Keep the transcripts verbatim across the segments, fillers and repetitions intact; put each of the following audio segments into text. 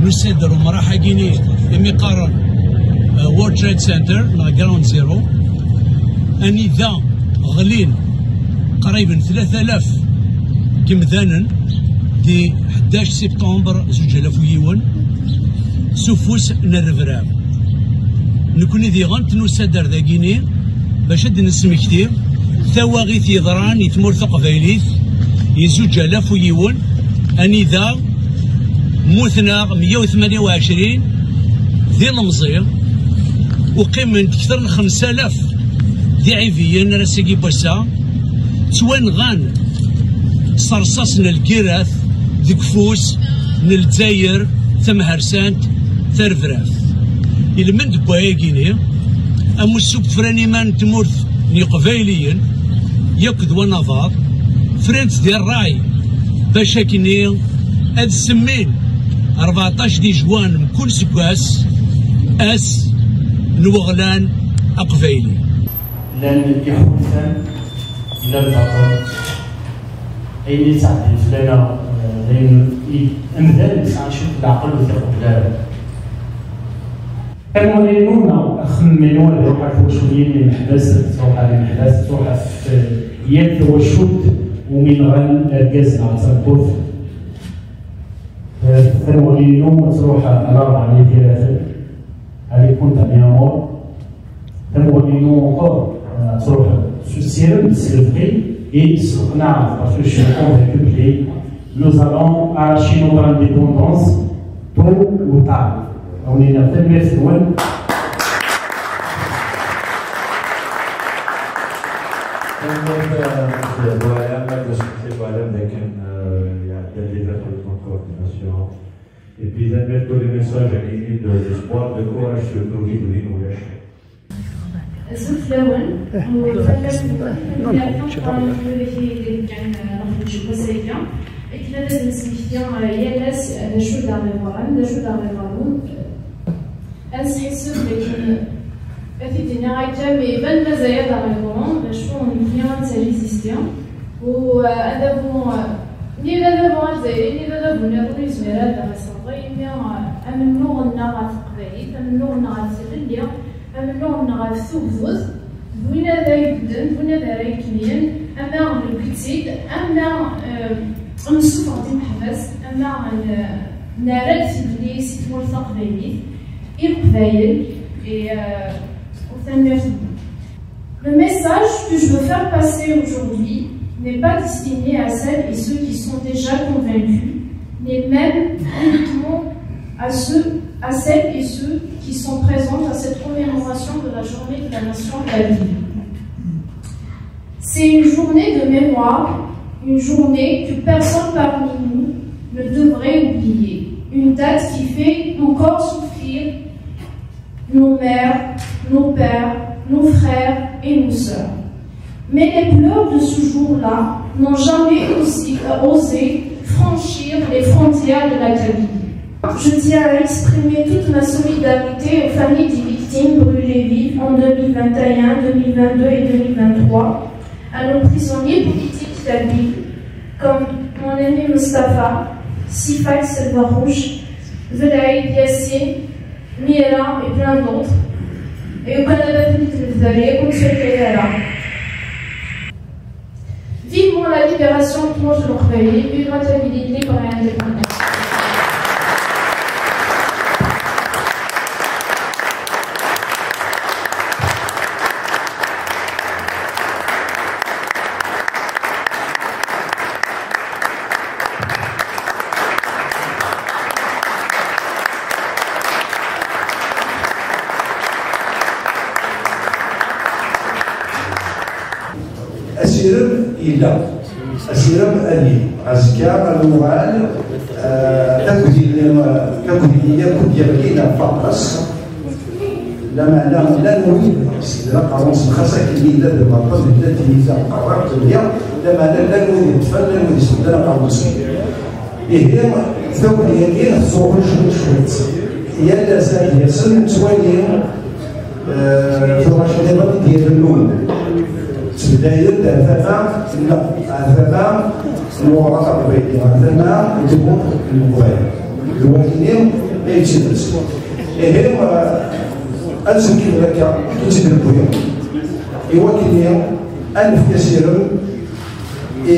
Nusa-d ar umraḥ-agi-ni imi qqaren, uh, World Trade Center neɣ Ground Zero, anida ɣlin qrib n tlata alaf n yimdanen di ḥdac septembre zuǧ alaf u yiwen s ufus n rrebrab. Nekni diɣen nusa-d ar dagini bac ad d-nesmekti tawaɣit yeḍran i tmurt taqbaylit i zuǧ alaf u yiwen, anida mmuten-aɣ meyya u tmanya u ɛecrin d ilemẓi, u qqimen-d kter n xemsa alaf d iɛibiyen ar ass-agi n wass-a, ttwanɣan s rṣas n lgirat deg ufus n Lezzayer tamharsant tarbrabt. Ilmend n wayagini, amussu n ufran iman n tmurt n Yiqbayliyen yakk d wanabaḍ, fran-tt di ṛṛay bac akkenni ad semmin rbeɛṭac di jwan mkul seggas ass n weɣlan aqbayli. Llan iḥulfan, yella lbaṭel. Ayen yettɛeddin fell-aneɣ, eh, d ayen i amdan yesɛan cwiṭ n leɛqel ur t-iqebbel ara. Tamuɣli-inu neɣ axemmem-inu ad iruḥ ɣer twacult n yimeḥbas, ad truḥ ɣer yimeḥbas, ad truḥ ɣef, eh, yal tawacult umi nɣan argaz neɣ tameṭṭut. Eh, tamuɣli-inu ad truḥ ɣer Larebɛa n Yitiraten, à l'école d'Amiens. Tamuɣli-inu encore, euh, ad truḥ s usirem, s lebɣi et s leqnaɛ, parce que je suis convaincu que nous allons arracher notre indépendance tôt ou tard. On est dans le. Tanemmirt, euh, Monsieur Boualem, ad d-nesmekti Boualem d akken, euh, iɛedda-d di daxel n coordination. Et puis, tanemmirt pour les messages agi-nni de, d'espoir, de courage surtout, i d-wwin ulac. Azul fell-awen, u tanemmirt-nwen, tanemmirt meqqren i widak i d-ibeddlen, eh, ɣef useggas-agi. Akken ad d-nesmekti, eh, yal ass, eh, d acu d aɣ-iḍerren, d acu d aɣ-iḍerrun. Ad nesḥissef dakken, ad t-id-iniɣ akka, mi iban mazal ad aɣ-iḍurru, d acu, nekni ad nettali zisti. U, eh, adabu, eh, ni d adabu azzayri, ni d adabu nniḍen, ur yezmir ara ad aɣ-iserḍi, imi, eh, amennuɣ-nneɣ ɣef teqbaylit, amennuɣ-nneɣ ɣef tlelli, amennuɣ-nneɣ ɣef tugdut, d win ara ibedden, d win ara ikemmlen, ama deg uyettid, ama, eh, nessuffeɣ-d imeḥbas, ama n-, nerra-d tilelli si tmurt taqbaylit, i Leqbayel, et, euh, u tanemmirt-nwen. Le message que je veux faire passer aujourd'hui n'est pas destiné à celles et ceux qui sont déjà convaincus, ni même uniquement à ceux, à celles et ceux qui sont présents à cette commémoration de la journée de la nation kabyle. C'est une journée de mémoire, une journée que personne parmi nous ne devrait oublier, une date qui fait encore souffrir nos mères, nos pères, nos frères et nos sœurs. Mais les pleurs de ce jour-là n'ont jamais aussi, euh, osé franchir les frontières de la Kabylie. Je tiens à exprimer toute ma solidarité aux familles des victimes brûlées vives en deux mille vingt et un, deux mille vingt-deux et deux mille vingt-trois, à nos prisonniers politiques kabyles, comme mon ami Mustapha, Sifal Selvarouche, Velaïd Yassine, Mira et plein d'autres. Et au Canada, Philippe Levdalé, comme ce là. Vivement la libération de Leqbayel, vive la Kabylie libre et indépendante. Asirem yella. Asirem ad yili. Azekka ad nuɣal, eh, akked yelli, akked yelli, akked yeɣli ɣef waṭas. Lameɛna llan wid, s aqerru-nsen, xas akken yella d lbaṭel, yella d tiyita meqqar akk telli, lameɛna llan wid yeṭṭfen, llan wid iselden aqerru-nsen. Ihi, tawla-agi tettruḥu cwiṭ cwiṭ. Yal ass ad d-yasen nettwali, eh, tuɣac nniḍen i d-irennun. Ttbedayen-d ar tama, neɣ ar tama n uɣref aqbayli, ar tama n tmurt n Leqbayel. D wayen-nni, Ay tt-idles. Ihi, eh, ad ttnekkilen akka, ad tt-id-newwi. I wakken ad nefk asirem i,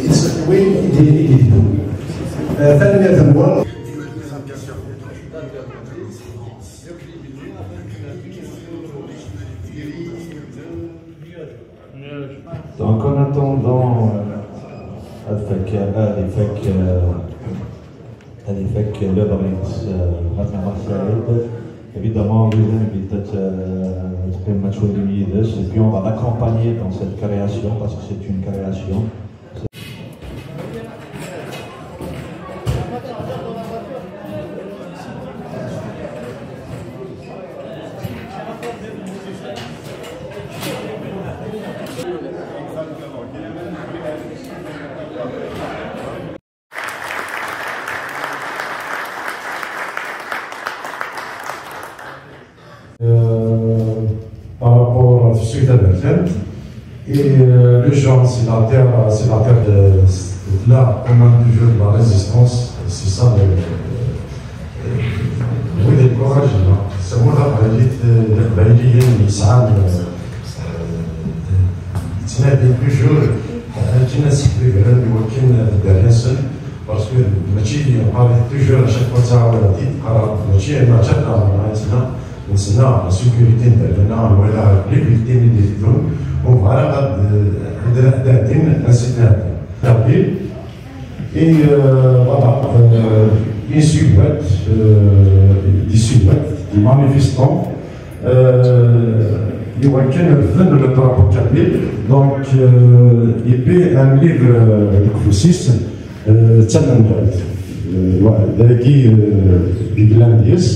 i tseṭṭwin i d-, i d-iteddun. Eh, tanemmirt-nwen. Donc, en attendant, euh, ad ifak, ad ifak, euh, ad ifak lebɣi-ines, euh, Mass Saïd. Évidemment, vous invite, euh, à teqqimemt ad twalim yid-s, et puis on va l'accompagner dans cette création, parce que c'est une création. Euh, par rapport à ce sujet de la et, euh, le genre, c'est la terre, c'est la terre de, de là, quand même, toujours de la résistance, c'est ça le, euh, oui, le courage, là. C'est moi, la réalité, euh, les Israéliens, euh, euh, c'est toujours, euh, qui n'a pas de problème, parce que ماشي نقارن toujours à chaque fois ça ولا دي قرار ماشي ما جاتنا ما عندنا نسنا la sécurité نتاعنا ولا les victimes اللي يدون وبغا غاد غاد دين la sécurité. Et, euh, voilà, euh, une silhouette, euh, des silhouettes des manifestants, euh, iwakken refden le drapeau kabyle. Donc, euh, et puis un livre, euh, de Kfousis, euh, d tanemmirt. Euh, voilà, dagi, euh, yellan deg-s.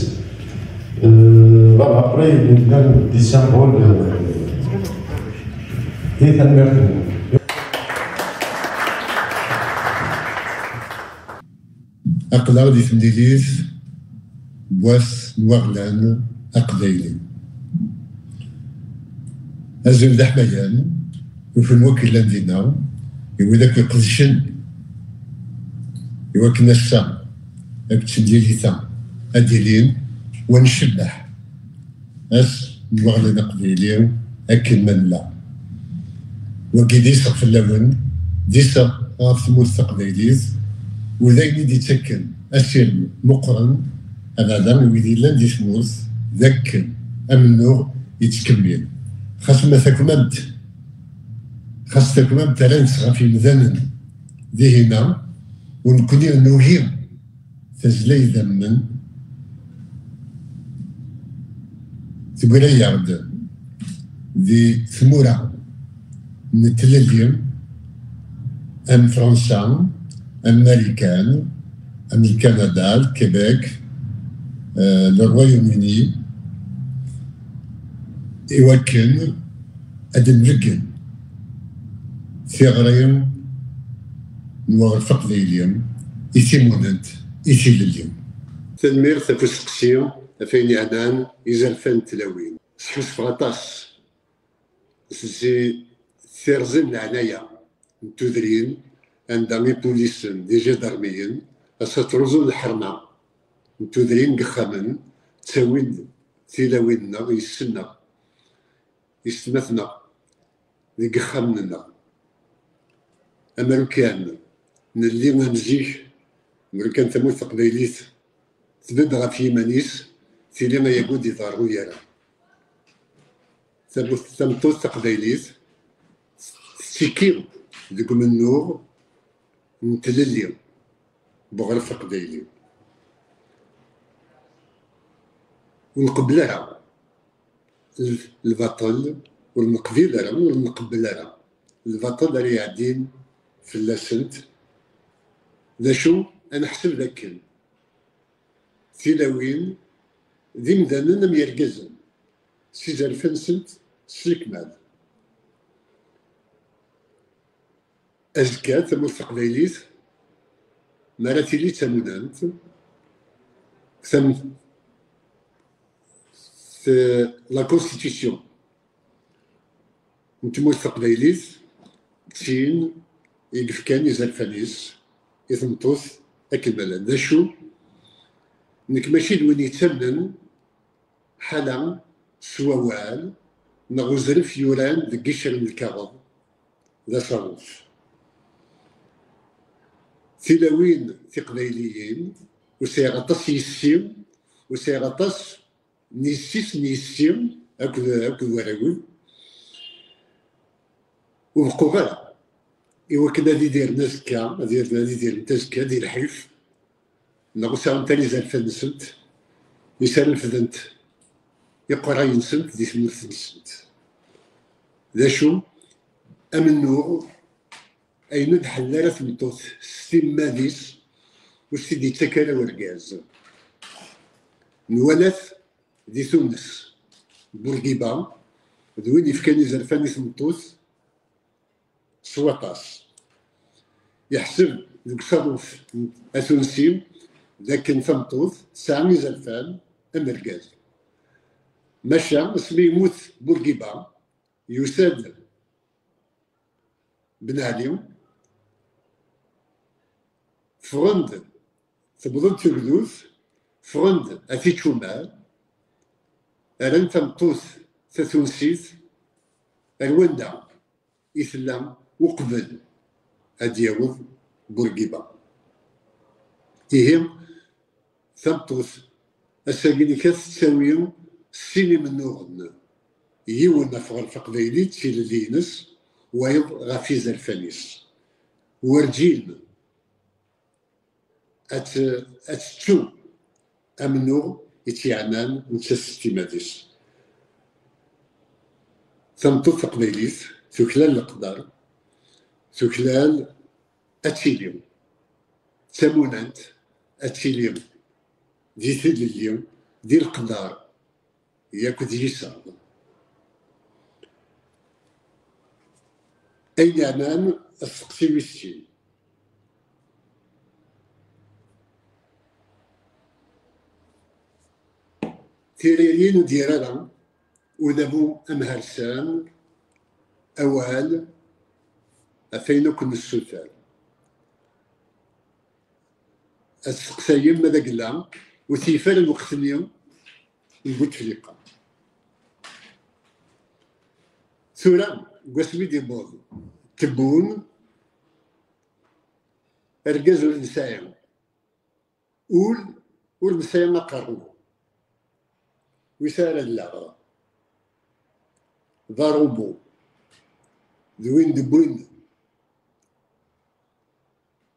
Euh, voilà, après, il y a des symboles, euh, et tanemmirt. Aql-aɣ di temlilit n wass n waɣlan aqbayli. Azul d aḥmayan i kunwi akk yellan dinna, i wid akk iqedcen, i wakken ass-a akked temlilit-a ad d-ilin, wa ncebbeḥ ass n waɣlan aqbayli akken ma nella. Wagi d iseɣ fell-awen, d iseɣ ɣef tmurt taqbaylit, u d ayen i d-ittakken asirem meqqren, abeɛda i wid yellan di tmurt, d akken amennuɣ yettkemmil. Xas ma takmamt, xas takmamt rran-tt ɣef yimdanen dihina, u nekkni nugi tazzla idammen, teggra-yaɣ-d di tmura n tlelli am Fransa, am Marikan, am Lkanada, Lkebek, eh, le Royaume-Uni, iwakken ad d-nbeggen tiɣri n weɣref aqbayli i timunent, i tilelli. Tanemmirt ɣef usteqsi, ɣef wayen yeɛnan izerfan n tlawin. Sḥusfeɣ aṭas si tirẓi n leɛnaya n tudrin, anda ipulisen d ijadarmiyen ass-a ttruẓun lḥerma n tudrin deg yexxamen, ttawin-d tilawin-nneɣ, yessi-nneɣ, yessetma-tneɣ deg yexxamen-nneɣ. Amer kan nelli am zik, amer kan tamurt taqbaylit tbedd ɣef yiman-is, tili ayagi ur d-iḍerru ara. Tamurt, tameṭṭut taqbaylit tettekki deg umennuɣ n tlelli n uɣref aqbayli. Ur nqebbel ara l-, lbaṭel, ur neqbil ara, ur nqebbel ara lbaṭel ara iɛeddin fell-asent. D acu, ad neḥseb d akken tilawin d imdanen am yergazen, s izerfan-nsent s lekmal. Azekka, tamurt taqbaylit, mi ara tili d tamunant, tam-, t-, la constitution n tmurt taqbaylit, d tin i yefkan izerfan-is i tmeṭṭut akken ma llan. D acu? Nekk mačči d win yettamnen ḥala s wawal neɣ uzref yuran deg iccer n lkaɣeḍ d asaḍuf. Tilawin tiqbayliyin, ur sɛiɣ aṭas yessi, ur sɛiɣ aṭas n yessi-s n yessi akked, akked warraw-iw. Ur beqquɣ ara i wakken ad idiren azekka, ad idiren, ad idirent azekka di lḥif, neɣ ur sɛunt ara izerfan-nsent, i s ara refdent iqerray-nsent di tmurt-nsent. D acu? Amennuɣ, ayen ur d-tḥell ara tmeṭṭut s timmad-is, ur s-t-id-yettak ara urgaz. Nwala-t di Tunes, Burgiba, d win yefkan izerfan i tmeṭṭut s waṭas. Yeḥseb deg usaḍuf atunsi d akken tameṭṭut tesɛa izerfan am urgaz. Maca asmi yemmut Burgiba, yusa-d Ben Ɛli, ffɣen-d, tewweḍ-d tegdut, ffɣen-d at Ičumar, rran tameṭṭut tatunsit ar wanda i tella uqbel ad d-yaweḍ Burgiba. Ihi, tameṭṭut ass-agi-nni kan tettawi sin imennuɣen, yiwen ɣef uɣref aqbayli d tilelli-ines, wayeḍ ɣef izerfan-is. Werǧin ad t-, ad tettu amennuɣ i tt-yeɛnan netta s timmad-is. Tameṭṭut taqbaylit tuklal leqder, tuklal ad tili d tamunant, ad tili di tilelli, di leqder, yakk d yiseɣ. Ayen yeɛnan asteqsi wis sin. Tiririn ur d-yerri ara udabu amharsan awal ɣef ayen akk nessuter. Ad testeqsayem ma d agella, ur t-yif ara lweqt-nni n Butefliqa. Tura, deg wasmi d-yewweḍ Tebbun, argaz ur nesɛi ul, ur nesɛi aqerru, wis ara lleɣ, d arubu, d win d-wwin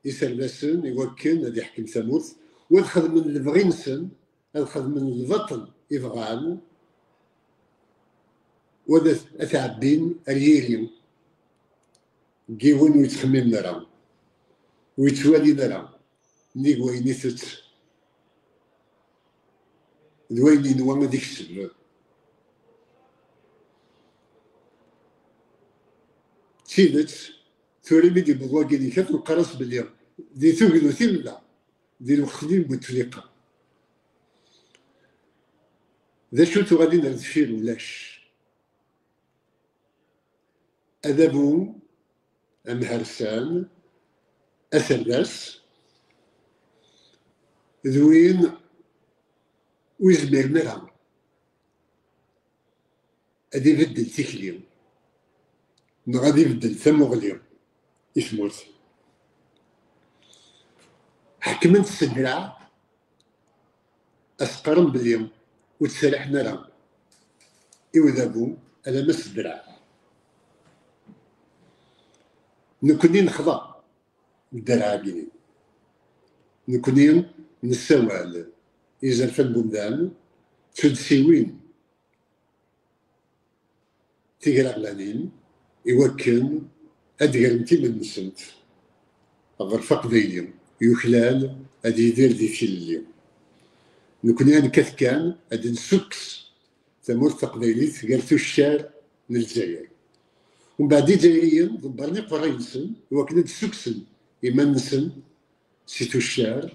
iserdasen i wakken ad iḥkem tamurt, u ad xedmen lebɣi-nsen, ad xedmen lbaṭel i bɣan, u ad, ad t-ɛebbin ar yiri n yiwen ur yettxemmimen ara, ur yettwalin ara, nnig wayen itett d wayen yenwa ad ikseb. D tidet, tura mi d-yewweḍ wagi-nni kan, neqqar-as belli di tugdut i nella, di lweqt-nni n Butefliqa. D acu tuɣalin ar deffir? Ulac. Adabu amharsan, aserdas, d win ur yezmiren ara ad ibeddel tikli neɣ ad ibeddel tamuɣli i tmurt. Ḥekmen-t s ddreɛ, as-qqaren belli ur ttserriḥen ara i udabu alamma s ddreɛ. Nekkni nexḍa ddreɛ-agi. Nekkni nessawal i izerfan n umdan d tuddsiwin tigraɣlanin i wakken ad d-grent iman-nsent. Aɣref aqbayli yuklal ad yidir di tilelli. Nekkni ad nekkat kan ad d-nessukkes tamurt taqbaylit gar tuccar n Lezzayer. Umbeɛd Izzayriyen ḍebbren iqerray-nsen i wakken ad d-ssukksen iman-nsen si tuccar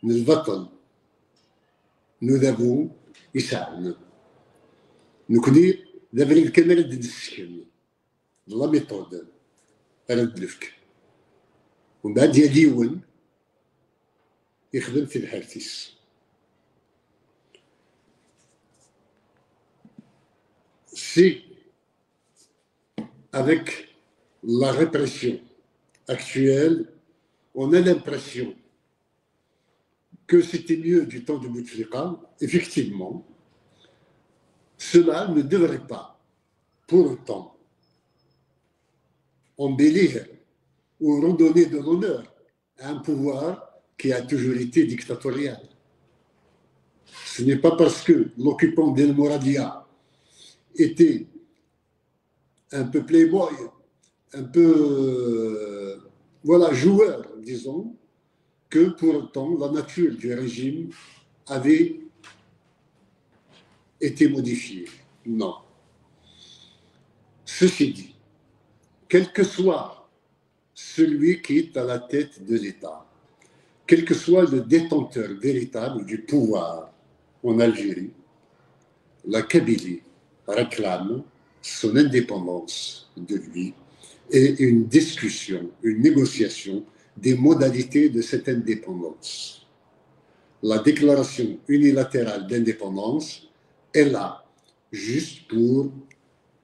n lbaṭel n udabu i sɛan. Nekkni d abrid kan ara d-nessken, d la méthode ara d-nefk. Umbeɛd yal yiwen ixdem tibḥirt-is. Si, avec la répression actuelle, on a l'impression que c'était mieux du temps de Bouteflika, effectivement, cela ne devrait pas, pour autant, embellir ou redonner de l'honneur à un pouvoir qui a toujours été dictatorial. Ce n'est pas parce que l'occupant d'El Mouradia était un peu playboy, un peu, euh, voilà, joueur, disons, que pour autant la nature du régime avait été modifiée. Non. Ceci dit, quel que soit celui qui est à la tête de l'État, quel que soit le détenteur véritable du pouvoir en Algérie, la Kabylie réclame son indépendance de lui et une discussion, une négociation des modalités de cette indépendance. La déclaration unilatérale d'indépendance est là juste pour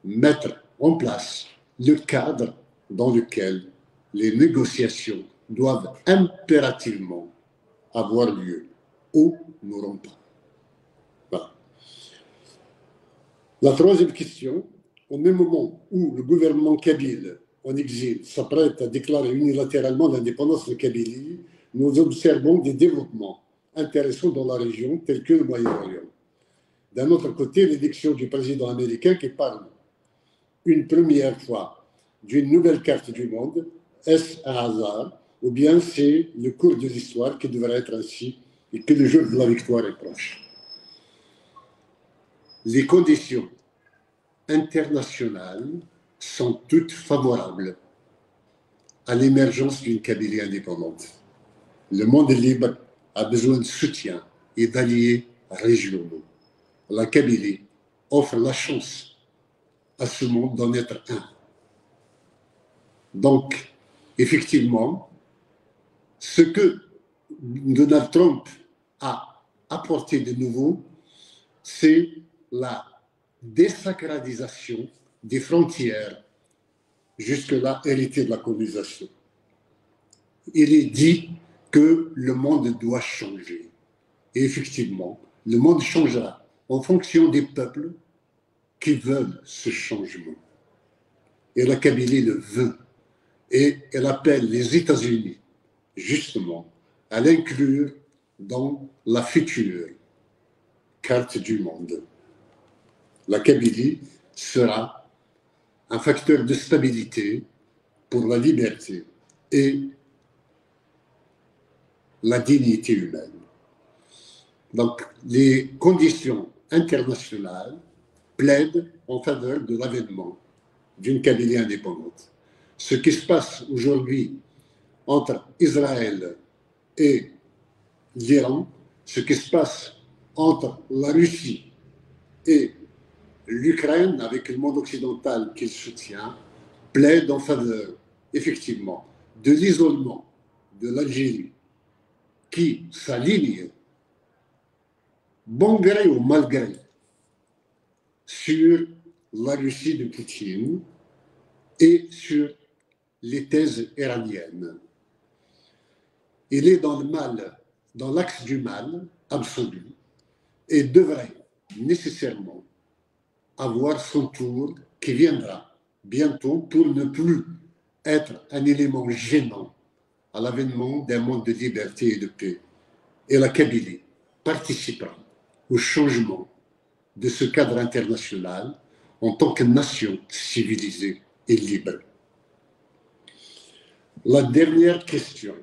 mettre en place le cadre dans lequel les négociations doivent impérativement avoir lieu ou n'auront pas. Voilà. La troisième question, au même moment où le gouvernement kabyle en exil s'apprête à déclarer unilatéralement l'indépendance de Kabylie, nous observons des développements intéressants dans la région, tels que le Moyen-Orient. D'un autre côté, l'élection du président américain qui parle une première fois d'une nouvelle carte du monde, est-ce un hasard ou bien c'est le cours de l'histoire qui devrait être ainsi et que le jour de la victoire est proche? Les conditions internationales sont toutes favorables à l'émergence d'une Kabylie indépendante. Le monde libre a besoin de soutien et d'alliés régionaux. La Kabylie offre la chance à ce monde d'en être un. Donc, effectivement, ce que Donald Trump a apporté de nouveau, c'est la désacralisation des frontières jusque-là héritées de la colonisation. Il est dit que le monde doit changer. Et effectivement, le monde changera en fonction des peuples qui veulent ce changement. Et la Kabylie le veut. Et elle appelle les États-Unis, justement, à l'inclure dans la future carte du monde. La Kabylie sera un facteur de stabilité pour la liberté et la dignité humaine. Donc, les conditions internationales plaident en faveur de l'avènement d'une Kabylie indépendante. Ce qui se passe aujourd'hui entre Israël et l'Iran, ce qui se passe entre la Russie et l'Ukraine, avec le monde occidental qui le soutient, plaide en faveur, effectivement, de l'isolement de l'Algérie, qui s'aligne, bon gré ou mal gré, sur la Russie de Poutine et sur les thèses iraniennes. Il est dans le mal, dans l'axe du mal absolu, et devrait nécessairement avoir son tour qui viendra bientôt pour ne plus être un élément gênant à l'avènement d'un monde de liberté et de paix. Et la Kabylie participera au changement de ce cadre international en tant que nation civilisée et libre. La dernière question.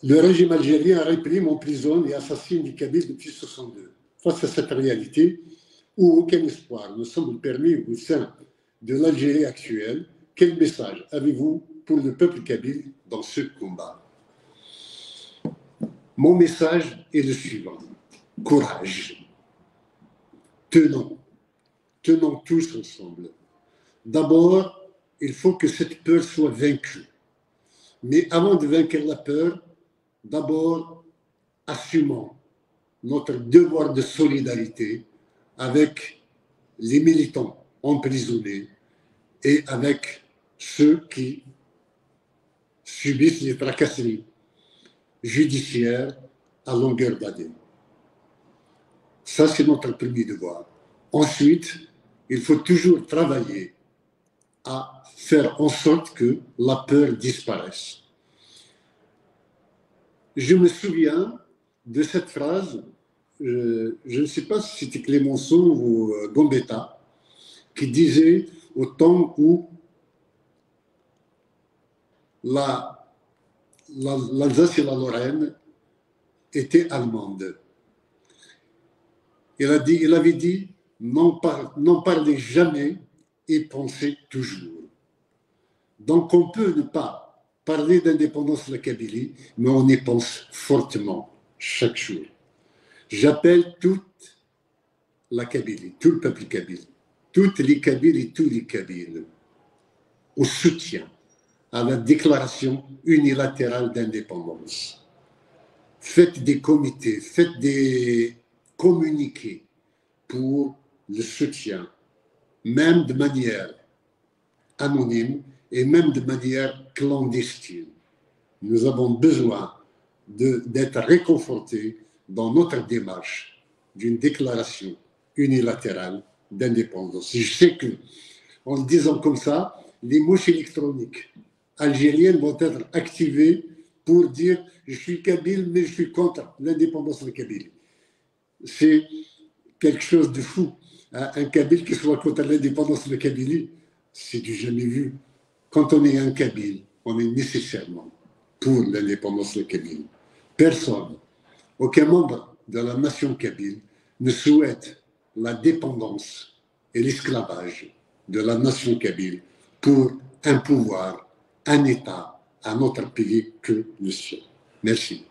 Le régime algérien réprime, emprisonne et assassine les Kabyles depuis soixante-deux. Face à cette réalité, où aucun espoir ne semble permis au sein de l'Algérie actuelle, quel message avez-vous pour le peuple kabyle dans ce combat? Mon message est le suivant. Courage. Tenons. Tenons tous ensemble. D'abord, il faut que cette peur soit vaincue. Mais avant de vaincre la peur, d'abord, assumons notre devoir de solidarité avec les militants emprisonnés et avec ceux qui subissent les tracasseries judiciaires à longueur d'année. Ça, c'est notre premier devoir. Ensuite, il faut toujours travailler à faire en sorte que la peur disparaisse. Je me souviens de cette phrase, euh, je ne sais pas si c'était Clemenceau ou euh, Gambetta, qui disait au temps où la, la- l'Alsace et la Lorraine étaient allemandes. Il a dit, il avait dit, n'en par- n'en parlez jamais, y pensez toujours. Donc on peut ne pas parler d'indépendance de la Kabylie, mais on y pense fortement chaque jour. J'appelle toute la Kabylie, tout le peuple kabyle, toutes les Kabyles et tous les Kabyles au soutien à la déclaration unilatérale d'indépendance. Faites des comités, faites des communiqués pour le soutien, même de manière anonyme et même de manière clandestine. Nous avons besoin de- d'être réconfortés dans notre démarche d'une déclaration unilatérale d'indépendance. Je sais que, en le disant comme ça, les mouches électroniques algériennes vont être activées pour dire : « Je suis kabyle, mais je suis contre l'indépendance de Kabylie. » C'est quelque chose de fou. Hein. Un kabyle qui soit contre l'indépendance de Kabylie, c'est du jamais vu. Quand on est un kabyle, on est nécessairement pour l'indépendance de Kabylie. Personne, aucun membre de la nation kabyle ne souhaite la dépendance et l'esclavage de la nation kabyle pour un pouvoir, un État, un autre pays que le sien. Merci.